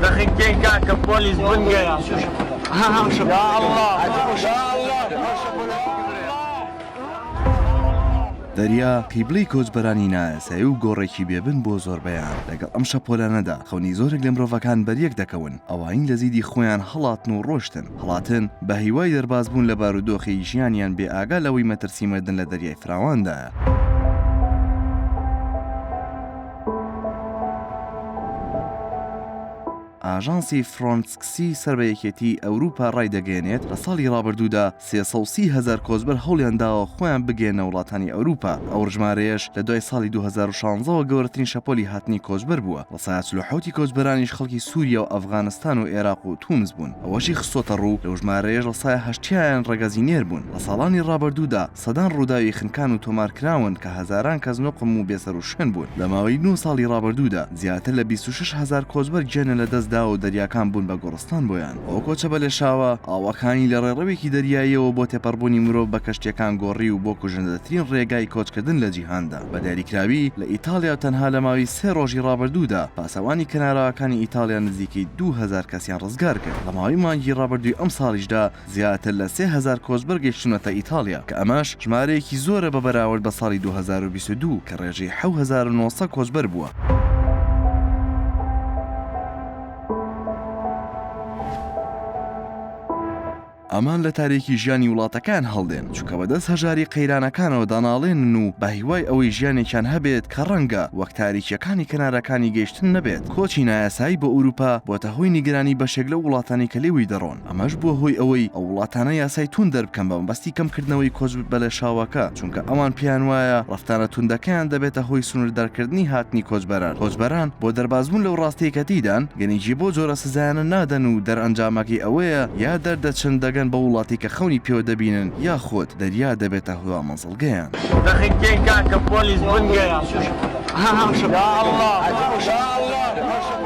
دەخنکێن کاکە پۆلیس بنگە یا اللە یا اللە. دەریا قیبلەی کۆچبەرانی نایاسایی و گۆڕێکی بێبن بۆ زۆربەیان، لەگەڵ ئەم شەپۆلانەدا خەونی زۆرێک لە مرۆڤەکان بەریەک دەکەون، ئەوانی لە زیدی خۆیان هەڵاتن و ڕۆشتن، هەڵاتن بە هیوای دەربازبوون لە بارودۆخی ژیانیان بێ ئاگا لەوەی مەترسی مردن لە دەریای فراواندایە. ئاژانسی فرۆنتکسی سەر بە یەکێتیی ئەوروپا ڕایدەگەیەنێت، لە ساڵی ڕابردوودا 330 هەزار کۆچبەر هەوڵیان داوە خۆیان بگەیەننە وڵاتانی ئەوروپا، ئەو ژمارەیەش لە دوای ساڵی 2016 وە گەورەترین شەپۆلی هاتنی کۆچبەر بووە، 47% ی کۆچبەرانیش خەڵکی سووریا و ئەفغانستان و ئێراق و تونس بوون. ئەوەشی خستۆتەڕوو، لەو ژمارەیەش لەسایە هەشتیایان ڕەگەزی نێر بوون. لە ساڵانی ڕابردوودا سەدان ڕووداوی خنکان و تۆمارکراون کە هەزاران کەس نوقم و بێسەروشوێن بوون. لە ماوەی نۆ ساڵی ڕابردوودا زیاتر لە 26 هەزار کۆچبەر گیانیان لەدەست داوە و دەریاکان بوون بە گۆڕستان بۆیان. ئەو کۆچە بەلێشاوە ئاوەکانی لە ڕێڕەوێکی دەریاییەوە بۆ تێپەڕبوونی مرۆڤ بە کەشتییەکان گۆڕی و بۆ کوژندەترین ڕێگای کۆچکردن لە جیهاندا. بە دیاریکراوی لە ئیتاڵیا تەنها لە ماوەی سێ ڕۆژی ڕابردوودا پاسەوانی کەناراوەکانی ئیتاڵیا نزیکەی 2000 کەسیان ڕزگار کرد. لە ماوەی مانگی ڕابردووی ئەمساڵیشدا زیاتر لە 3000 کۆچبەر گەیشتوونەتە ئیتاڵیا، کە ئەمەش ژمارەیەکی زۆرە بە بەراورد بە ساڵی 2022 کە ڕێژەی 7900 کۆچبەر بووە. ئەمان لە تاریکی ژیانی وڵاتەکەیان هەڵدێن، چونکە بەدەست هەژاری قەیرانەکانەوە داناڵێنن و بە هیوای ئەوەی ژیانێکیان هەبێت کە ڕەنگە وەک تاریکییەکانی کەنارەکانی گەیشتن نەبێت. کۆچی نایاسایی بۆ ئەوروپا بۆتە هۆی نیگەرانی بەشێک لەو وڵاتانەی کە لێوەی دەڕۆن. ئەمەش بووە هۆی ئەوەی ئەو وڵاتانە یاسای توند دەربکەن بە مەبەستی کەمکردنەوەی کۆچ بەلێشاوەکە، چونکە ئەوان پێیان وایە ڕەفتارە توندەکەیان دەبێتە هۆی سنووردارکردنی هاتنی کۆچبەران. کۆچبەران بۆ دەربازبوون لەو ڕاستیەی کە تێیدان، گرنگی بەو جۆرە سزایانە نادەن و دەرئەنجامەکەی ئەوەیە یا دەردەچن دەگەن بەو وڵاتەی کە خەونی پێوە دەبینن یاخود دەریا دەبێتە هوا مەنزڵگەیان. دەخنکێن کاکە پۆلیس بنگە یا اللە یا اللە.